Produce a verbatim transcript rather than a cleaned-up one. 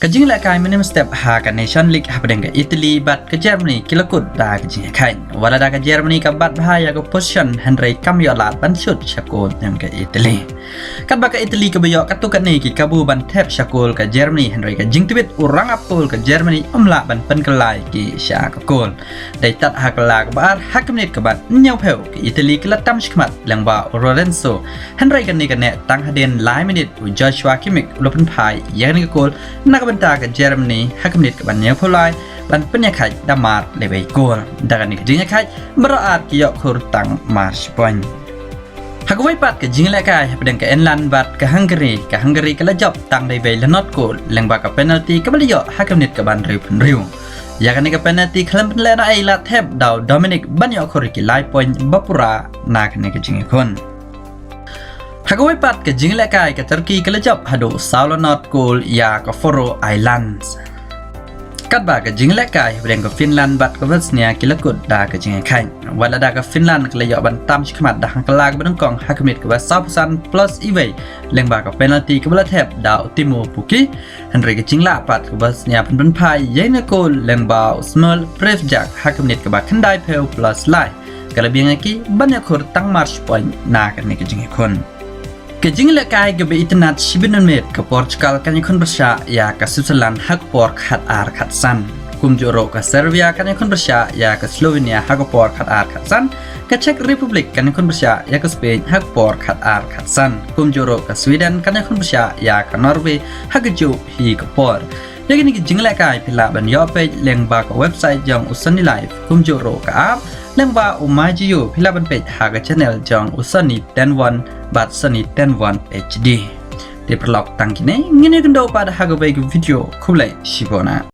Ka jinglehkai mynne mynstep ha ka Nation League hapdeng ka Italy bad ka Germany ki la kut da ka jingïakhaid. Wat la da ka Germany ka bat bha ïa ka position hynrei kam ïoh lad ban shoot sha kol jong ka Italy. Katba ka Italy kaba ïoh katto katne ki kabu ban thep sha kol ka Germany hynrei ka jingtbit u rangap kol ka Germany um lah ban pynkylla ïa ki sha ka kol. Dei tad ha ka la kaba ar ha ka minit kaba hynñiewphew ka Italy ki la tam shakhmat lyngba u Lorenzo. Hynrei kane ka neh tang hadien lai minit u Joshua Kimmich u la pynphai ïa kane ka kol na ka bynta ka Germany ha ka minit kaba hynñiewphew lai ban pynïakhaid da mar lewei kol. Da kane ka jingïakhaid baroh ar ki ïoh khur tang mar shi point. Ha kawei pat ka jinglehkai hapdeng ka England bad ka Hungary, ka Hungary ka la jop tang da iwei la not kol lyngba ka penalty kaba la ïoh ha ka minit kaba hynriewphew hynriew. Ïa kane ka penalty khlem pynlehnohei la thep da u Dominic ban ïoh khur ïa ki lai point ba pura na kane ka jingïakhun. Ha kawei pat ka jinglehkai ka Turkey ka la jop haduh saw la not kol ïa ka Faroe Islands. Katba ka jinglehkai hapdeng ka Finland bad ka Bosnia ki la kut da ka jingïakhaid. Wat la da ka Finland ka la ïoh ban tam shakhmat da hangkylla kaba nyngkong ha ka minit kaba sawphew san plus iwei lyngba ka penalty kaba la thep da u Teemu Pukki. Hynrei ka jinglah pat ka Bosnia pynpynphai ïa kane ka kol lyngba u Smol Prevjak ha ka minit kaba khyndaiphew plus lai. Ka la biang ïa ki ban ïoh khur tang mar shi point na kane ka jingïakhun. Ka jinglehkai kaba itynnad shibun mynmiet, ka Portugal kan ïakhun pyrshah ïa ka Switzerland ha ka por khatar khatsan. Kumjuh ruh ka Serbia kan ïakhun pyrshah ïa ka Slovenia ha ka por khatar khatsan. Ka Czech Republic kan ïakhun pyrshah ïa ka Spain ha ka por khatar khatsan. Kumjuh ruh ka Sweden kan ïakhun pyrshah ïa ka Norway ha kajuh hi ka por. Ïa kine ki jinglehkai phi lah ban ïoh peit lyngba ka website jong u Sunny Live. Kumjuh ruh ka app lyngba u MyJio phi lah ban peit ha ka channel jong u Sunny Ten One bad Sunny Ten One H D. Te paralok, tang kine, ngin ïakynduh pat ha kawei ka video. Khublei shibun.